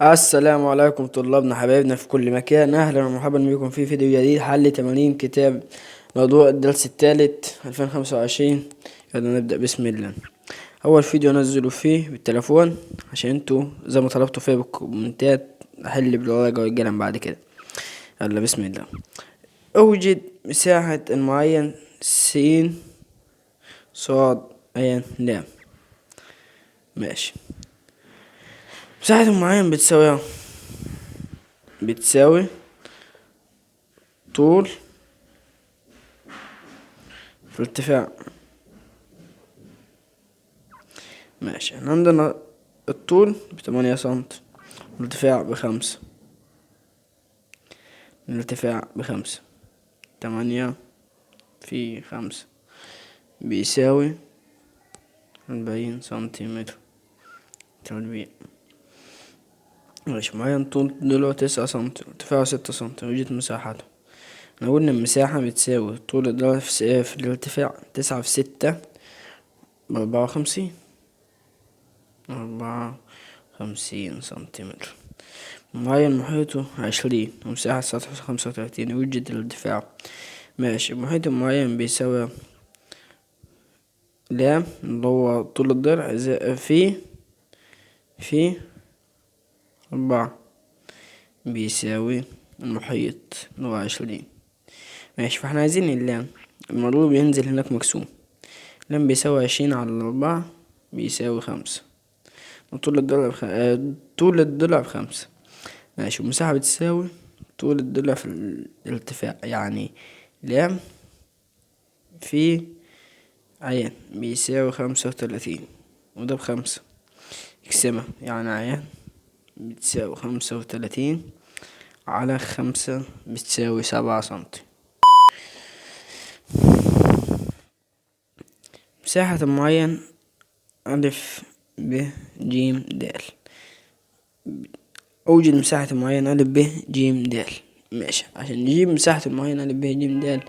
السلام عليكم طلابنا حبايبنا في كل مكان، اهلا ومرحبا بكم في فيديو جديد حل تمارين كتاب موضوع الدرس الثالث 2025. يلا نبدأ بسم الله. اول فيديو انزله فيه بالتليفون عشان انتوا زي ما طلبتوا فيه بالكومنتات احل بالورقة والقلم بعد كده. يلا بسم الله. اوجد مساحة المعين س ص ع ل. ماشي، مساحة المعين بتساوي بتساوي طول في ارتفاع. ماشي، احنا عندنا الطول ب8 سنتي والارتفاع ب5، الارتفاع ب5، 8 في 5 بيساوي 40 سنتيمتر تربيع. ماشي، معين طول ضلعه 9 سنتي وارتفاعه 6 سنتي، وجد مساحته. احنا قلنا المساحة بتساوي طول الضلع في الارتفاع، 9 في 6 ب54، 54 سنتيمتر. معين محيطه 20 ومساحة سطحه 35، ويوجد الارتفاع. ماشي، المحيط المعين بيساوي لام اللي هو طول الضلع في 4 بيساوي المحيط اللي هو 20. ماشي، فاحنا عايزين اللام، المضروب ينزل هناك مقسوم. لام بيساوي 20 على 4 بيساوي 5، وطول الضلع طول الضلع ب5. ماشي، والمساحة بتساوي طول الضلع في الارتفاع، يعني لام في عين بيساوي 35، وده ب5، اقسمها، يعني عين بتساوي 35 على 5 بتساوي 7 سنتي. مساحة المعين ألف ب ج د. أوجد مساحة المعين ألف ب ج د. ماشي، عشان نجيب مساحة المعين ألف ب ج د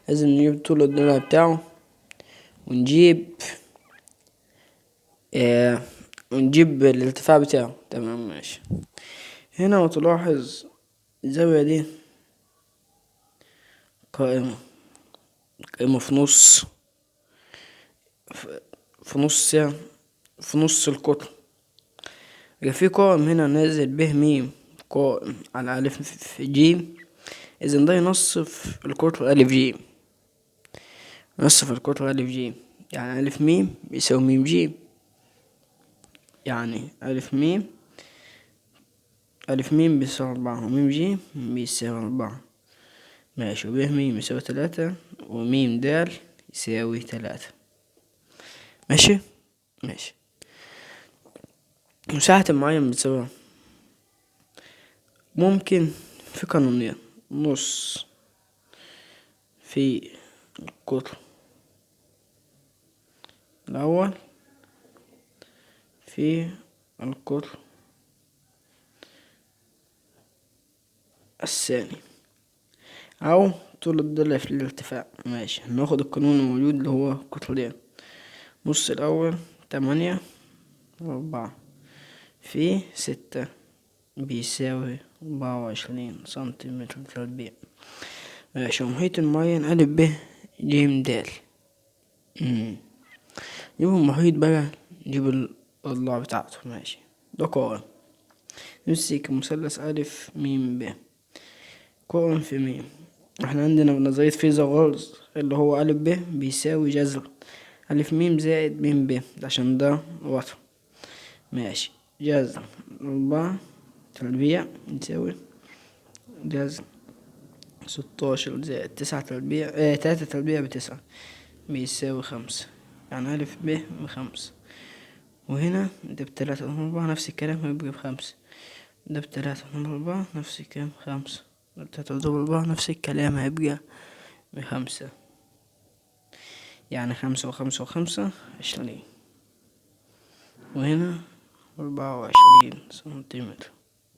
لازم نجيب طول الضلع بتاعه ونجيب الارتفاع بتاعه. تمام، ماشي. هنا وتلاحظ الزاوية دي قائمة، قائمة في نص، في نص، في نص القطر. يبقى في قائم هنا نازل به ميم قائم على ألف في جيم، إذن ده ينصف القطر ألف جيم، ينصف القطر ألف جيم، يعني ألف ميم بيساوي ميم جيم، يعني ألف ميم، ألف ميم بيساوي 4 وميم جيم بيساوي 4. ماشي، وب ميم يساوي 3 وميم دال يساوي 3. ماشي، ماشي. مساحة المعين بتساوي ممكن في قانونين، نص في القطر الأول في القطر الثاني، أو طول الضلع في الارتفاع. ماشي، هناخد القانون الموجود اللي هو قطرين، نص الأول 8 و4 في 6 بيساوي 24 سنتيمتر تربيع. ماشي، ومحيط المعين ألف ب ج د. نجيب المحيط بقى، نجيب الأضلاع بتاعته. ماشي، ده قائم، نمسك مثلث ألف ميم ب، قائم في ميم. احنا عندنا نظرية فيثاغورس اللي هو ألف ب بيساوي جذر ألف ميم زائد ميم ب، عشان ده وتر. ماشي، جذر 4 تربيع يساوي جذر 16 زائد 9 تربيع، 3 تربيع ب9 بيساوي 5، يعني ألف ب ب5، وهنا ده ب3 4 نفس الكلام هيبقى ب5، ده ب3 4 نفس الكلام 5، ده ب3 4 نفس الكلام هيبقى ب5، يعني 5 و5 و5 20، وهنا 24 سنتيمتر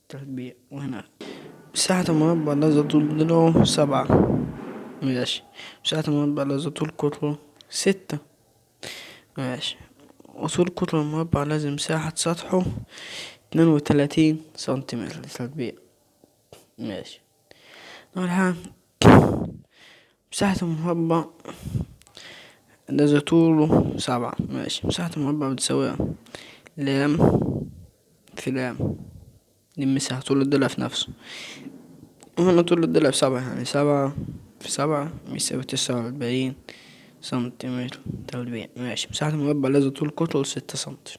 تربيع. وهنا مساحة المربع الذي طول ضلعه 7. ماشي، مساحة المربع الذي طول قطره 6. ماشي، وطول قطر المربع لازم مساحة سطحه 32 سنتيمتر تربيع. ماشي. أول حاجة مساحة المربع الذي طوله 7. ماشي. مساحة المربع بتساوي لام في لام، دي المساحة، طول الضلع في نفسه، وهنا طول الضلع ب7، يعني 7 في 7 بيساوي 49 سنتيمتر تربيع. ماشي. مساحة المربع الذي طول قطره 6 سنتي.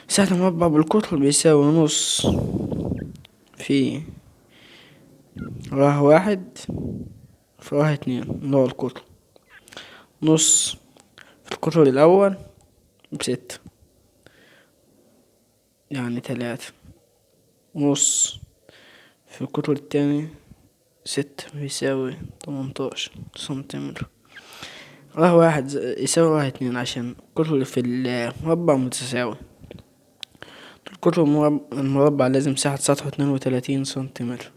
مساحة المربع بالقطر بيساوي نص في راه 1 في راه 2 اللي هو القطر، نص في القطر الأول ب6 يعني 3، نص في القطر التاني 6 بيساوي 18 سنتيمتر. راه 1 يساوي راه 2 عشان القطر في المربع متساوي. القطر المربع لازم مساحة سطحه 32 سنتيمتر.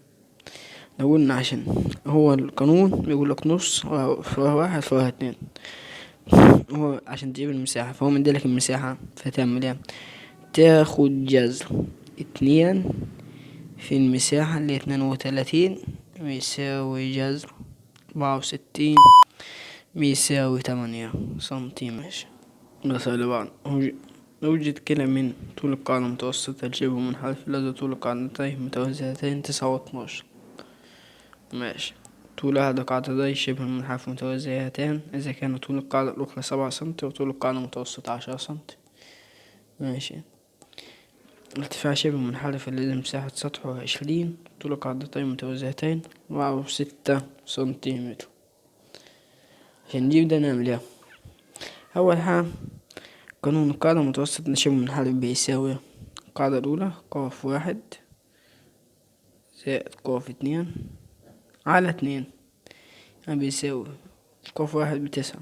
لو قلنا عشان هو القانون بيقول لك نص في راه 1 في راه 2، هو عشان تجيب المساحة، فهو مديلك المساحة، فتعمل ايه؟ تاخد جذر 2 في المساحة اللي 32 بيساوي جذر 64 بيساوي 8 سنتيمتر. مثلا اللي بعده أوجد كلا من طول القاعدة المتوسطة لشبه منحرف الذي طول قاعدتيه متوازيتين 9 و12. ماشي. طول أحد قاعدتي شبه منحرف متوازيتان إذا كان طول القاعدة الأخرى 7 سنتي وطول القاعدة المتوسطة 10 سنتي. ماشي. ارتفاع شبه منحرف الذي مساحة سطحه 20، طول قاعدتين متوازيتين 4.6 سنتيمتر. عشان نجيب ده نعمل ايه؟ أول حاجة قانون القاعدة المتوسط لشبه منحرف بيساوي القاعدة الأولى قاف 1 زائد قاف 2 على 2، يعني بيساوي قاف 1 ب9،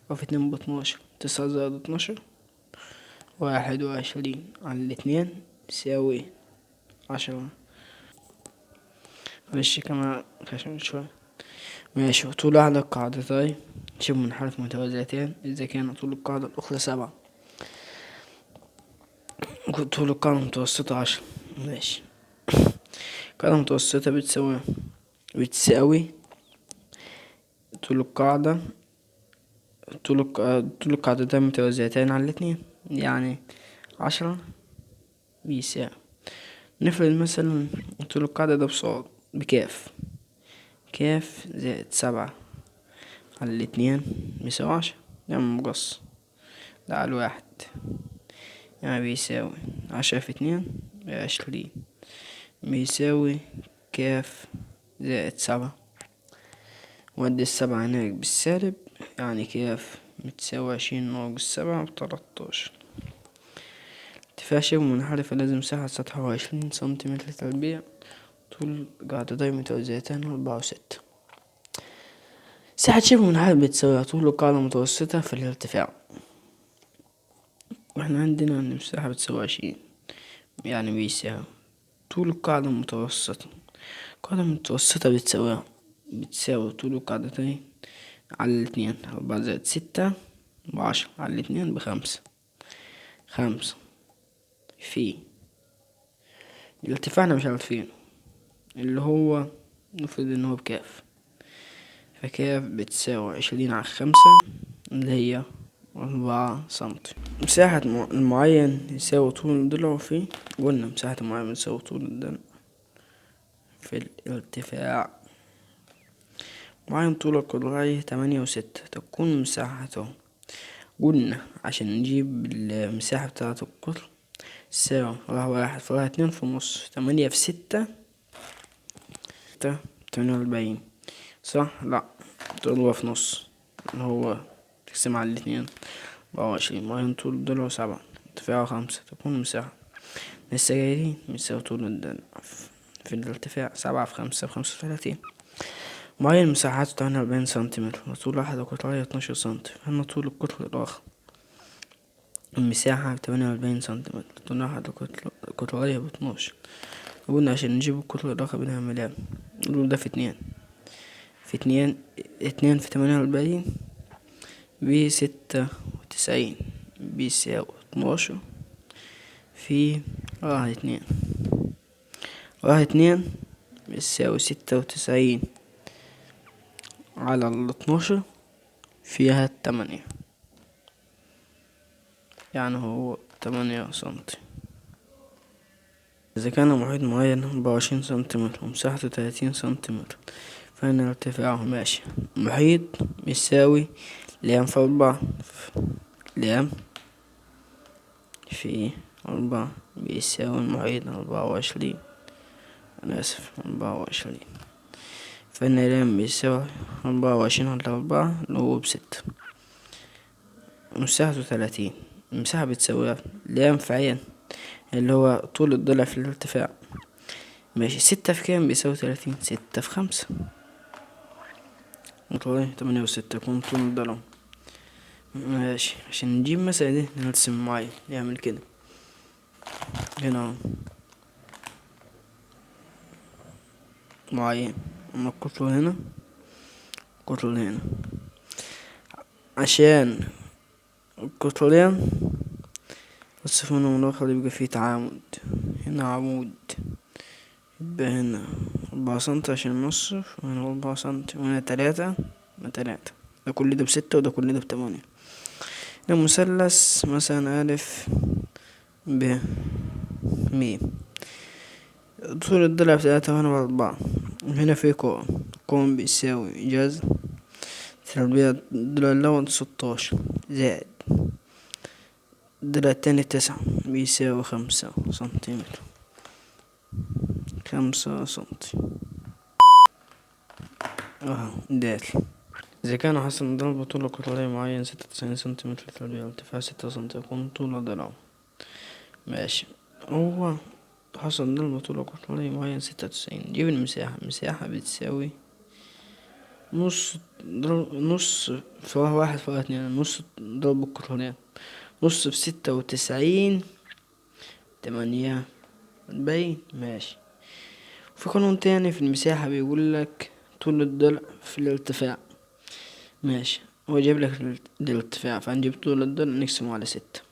قاف 2 ب12، 9 زائد 12 21 على 2 يساوي 10. معلش كمان عشان شوية. ماشي. وطول أحد القاعدتين شبه منحرف متوازيتين إذا كان طول القاعدة الأخرى 7، طول القاعدة المتوسطة 10. ماشي. القاعدة المتوسطة بتساوي طول القاعدة، طول القاعدتين متوازيتين على 2، يعني 10 بيساوي، نفرض مثلا طول القاعدة ده بصاد بكاف، كاف زائد 7 على 2 بيساوي 10، نعمل مقص ده على 1، يعني بيساوي 10 في 2 ب20 بيساوي كاف زائد 7، ودي ال7 هناك بالسالب، يعني كاف بتساوي 20 ناقص 7 ب13. ارتفاع شبه منحرف لازم مساحة سطحه 20 سنتيمتر تربيع، طول قاعدتين متوازيتين 4.6. مساحة شبه منحرف بتساوي طول القاعدة المتوسطة في الارتفاع، واحنا عندنا ان المساحة بتساوي 20، يعني بيساوي طول القاعدة المتوسطة، القاعدة المتوسطة بتساوي طول القاعدتين على 2، 4 زائد 6 ب10 على 2 ب5، 5 في الارتفاع احنا مش عارفينه اللي هو نفرض ان هو بكاف، فكاف بتساوي 20 على 5 اللي هي 4 سنتي. مساحة المعين يساوي طول ضلعه في، قلنا مساحة المعين بتساوي طول الضلع في الارتفاع. معين طول القطرية 8.6 تكون مساحته، قلنا عشان نجيب المساحة بتاعة القطر تساوي راه 1 في راه 2 في نص، 8 في 6 48، صح؟ لا تضربها في نص اللي هو تقسم على 2 24. معين طول ضلعه 7 ارتفاعه 5 تكون مساحة لسه جايلين بيساوي طول الضلع في الارتفاع 7 في 5 ب35. معين مساحته 48 سنتيمتر وطول أحد القطرية 12 سنتي، فإن طول القطر الآخر المساحة 48 سنتيمتر، طول أحد القطرية ب12. قلنا عشان نجيب القطر الآخر بنعمل ايه؟ نقول ده في 2 في 2، 2 في 48 ب96 بيساوي 12 في في ره 2. ره 2 بتساوي 96 على 12 فيها 8، يعني هو 8 سنتي. إذا كان محيط معين 24 سنتيمتر ومساحته 30 سنتيمتر فإن ارتفاعه، ماشي، محيط بيساوي لام في 4، لام في 4 بيساوي المحيط 24، أنا آسف 24، فإن لام بيساوي 24 على 4 اللي هو ب6، ومساحته 30. المساحة بتساوي لام في عين اللي هو طول الضلع في الارتفاع، ماشي. 6 في كام بيساوي 30؟ 6 في 5 وطول 8 و6 يكون طول الضلع، ماشي. عشان نجيب مثلا دي نرسم معين نعمل كده هنا اهو معين، اما القطر هنا القطر هنا، عشان القطرين نصف منهم الآخر يبقى فيه تعامد، هنا عمود يبقى هنا 4 سنتي عشان نصف، وهنا 4 سنتي، وهنا 3، هنا 3، ده كل ده ب6 وده كل ده ب8. المثلث مثلا ألف ب م، طول الضلع ب3 وهنا ب4، وهنا في قائم، قائم بيساوي جذر تربيع الضلع الأول 16 زائد الضلع التاني 9 بيساوي 5 سنتيمتر، 5 سنتي اهو دال. إذا كان حسن ضرب طول قطري معين 96 سنتيمتر تربيع ارتفاع 6 سنتي يكون طول ضلعه، ماشي. هو حسن ضرب طول قطري معين 96، جيب المساحة. المساحة بتساوي نص ضرب نص في 1 في 2، نص ضرب القطرين، نص في 96 48، ماشي. في قانون تاني في المساحة بيقول لك طول الضلع في الارتفاع، ماشي. هو جايب لك الارتفاع، فهنجيب طول الضلع نقسمه على 6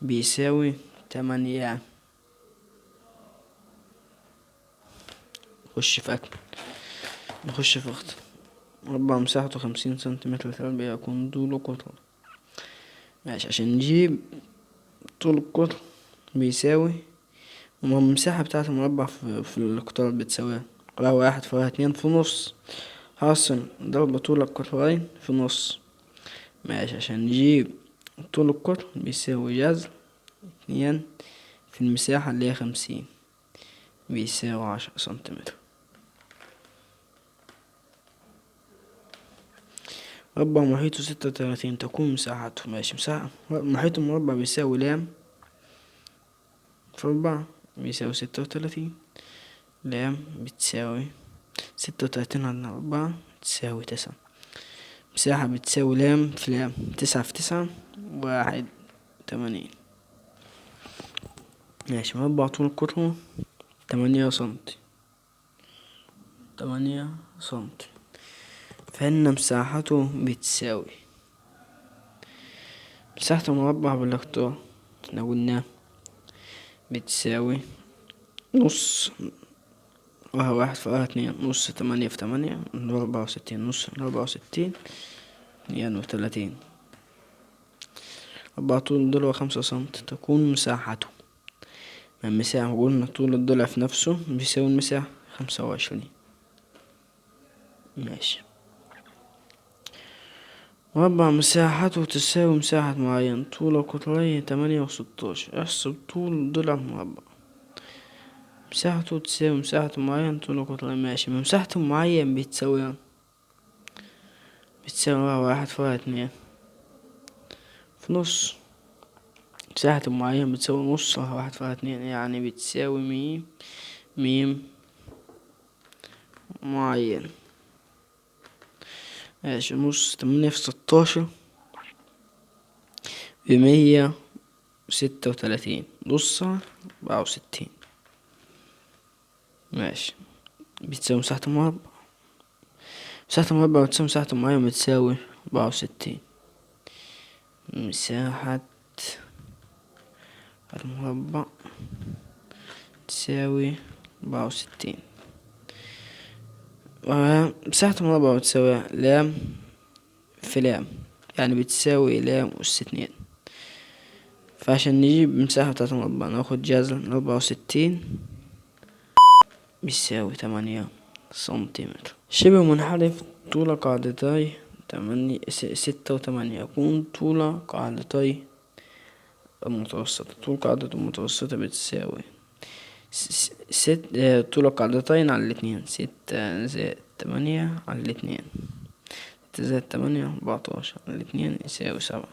بيساوي 8. نخش في أكل، نخش في أخطر. مربع مساحته 50 سنتيمتر تربيع يكون طوله قطر، ماشي. عشان نجيب طول القطر بيساوي المساحة بتاعة المربع في القطار بتساوي ره 1 في ره 2 في نص، حاصل ضرب طول القطرين في نص، ماشي. عشان نجيب طول القطر بيساوي جذر 2 في المساحة اللي هي 50 بيساوي 10 سنتيمتر. مربع محيطه 36 تكون مساحته، ماشي. مساحة محيط المربع بيساوي لام في 4 بيساوي 36، لام بتساوي 36 على 4 تساوي 9، مساحة بتساوي لام في لام، 9 في 9 81، ماشي. مربع طول قطره 8 سنتي، 8 سنتي، فإن مساحته بتساوي مساحة المربع بالاقطار احنا قلنا بتساوي نص ره 1 في ره 2، نص 8 في 8 64، نص 64 32. مربع طول الضلع 5 سنتي تكون مساحته، المساحة قلنا طول الضلع في نفسه بيساوي المساحة 25، ماشي. مربع مساحته تساوي مساحة معين طول قطريه 8 و16، احسب طول ضلع مربع. مساحته تساوي مساحة معين طول قطريه، ماشي. مساحة معين بتساوي 1 في 2 في نص، مساحة معين بتساوي نص 1 في 2، يعني بتساوي ميم ميم معين، ماشي. نص 8 في 16 ب136، نص 64، ماشي. بتساوي مساحة المربع، مساحة المربع بتساوي مساحة معين بتساوي 64، مساحة المربع تساوي 64. ومساحة المربع بتساوي لام في لام، يعني بتساوي لام أس 2. فعشان نجيب مساحة بتاعة المربع ناخد جذر 64 بيساوي 8 سنتيمتر. شبه منحرف طول قاعدتي 6 و8، يكون طول قاعدتي المتوسطة، طول قاعدة المتوسطة بتساوي ست، طول القاعدتين على الاتنين، 6 زائد 8 على الاتنين، 6 زائد 8 14 على الاتنين يساوي 7.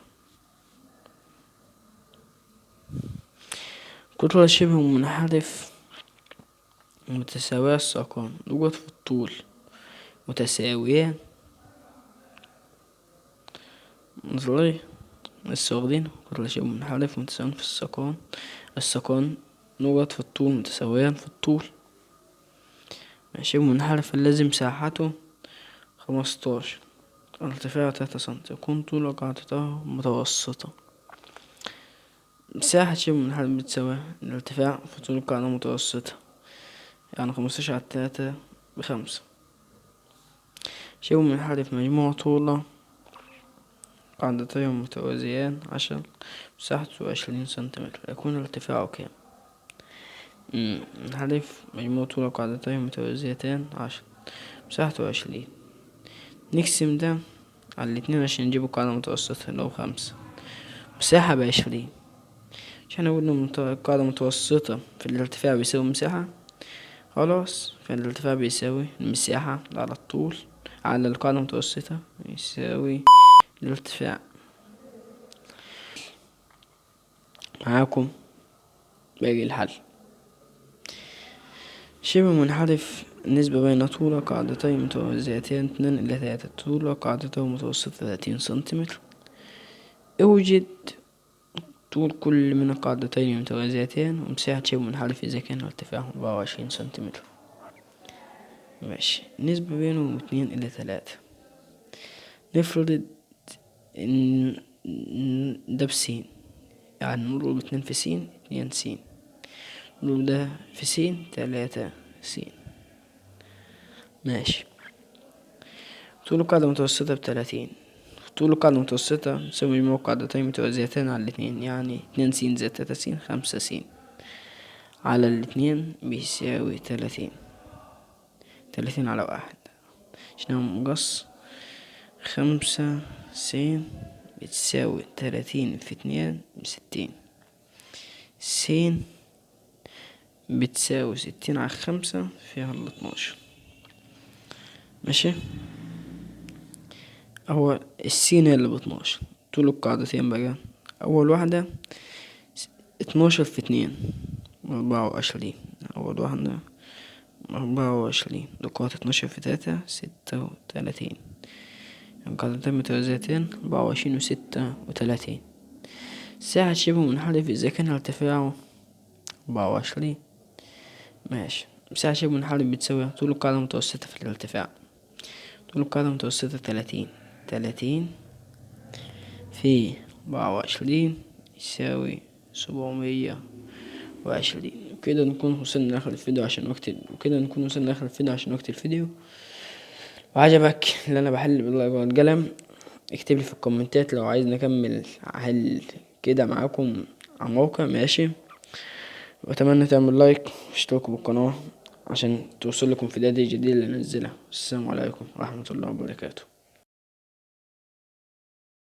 كتلة شبه منحرف متساوية الساقان نقط في الطول متساوية نظرية لسه واخدين كتلة شبه منحرف متساويين في الساقان، الساقان نقط في الطول متساويان في الطول. شبه منحرف الذي مساحته 15 ارتفاعه 3 سنتي يكون طول قاعدته متوسطة. مساحة شبه منحرف بتساوي الارتفاع في طول القاعدة المتوسطة، يعني 15 على 3 ب5. شبه منحرف مجموع طول قاعدتين متوازيان 10 مساحته 20 سنتيمتر يكون ارتفاعه كام؟ منحرف مجموع طول قاعدتين متوازيتان 10 مساحته 20، نقسم ده على الاتنين عشان نجيب القاعدة المتوسطة اللي هو 5، مساحة ب20، عشان نقول إن القاعدة المتوسطة في الارتفاع بيساوي مساحة، خلاص فالارتفاع بيساوي المساحة على الطول على القاعدة المتوسطة يساوي الارتفاع. معاكم باقي الحل. شبه منحرف النسبة بين طول قاعدتين متوازيتين 2 إلى 3، طول قاعدته متوسطة 30 سنتيمتر، اوجد طول كل من القاعدتين المتوازيتين ومساحة شبه منحرف إذا كان ارتفاعه 24 سنتيمتر. ماشي، النسبة بينهم 2 إلى 3، نفرض إن ده بسين، يعني نضرب 2 في سين 2 سين، نضرب ده في سين 3 سين. ماشي، طول القاعدة المتوسطة ب30، طول القاعدة المتوسطة يساوي مجموع قاعدتين متوازيتين على الاتنين، يعني 2 سين زائد 3 سين 5 سين على الاتنين بيساوي 30، 30 على 1 عشان نعمل مقص، 5 سين بتساوي 30 في 2 ب60، سين بتساوي 60 على 5 فيها 12. ماشي، هو السين هي اللي ب12. طول القاعدتين بقى أول واحدة 12 في 2 24، أول واحدة 24 نقاط 12 في 3 36، القاعدتين متوازيتين 24 و36. ساعة شبه منحرف إذا كان ارتفاعه 24. ماشي، مساحة شبه منحرف بتساوي طول القاعدة المتوسطة في الارتفاع، طول القاعدة المتوسطة 30، 30 في 24 يساوي 720. وكده نكون وصلنا لآخر الفيديو عشان وقت، وكده نكون وصلنا لآخر الفيديو عشان وقت الفيديو. وعجبك اللي انا بحل بالقلم اكتب لي في الكومنتات لو عايز نكمل حل كده معاكم على الموقع. ماشي، واتمنى تعمل لايك واشتركوا بالقناة عشان توصل لكم فيديوهات الجديدة اللي انزلها. السلام عليكم ورحمة الله وبركاته.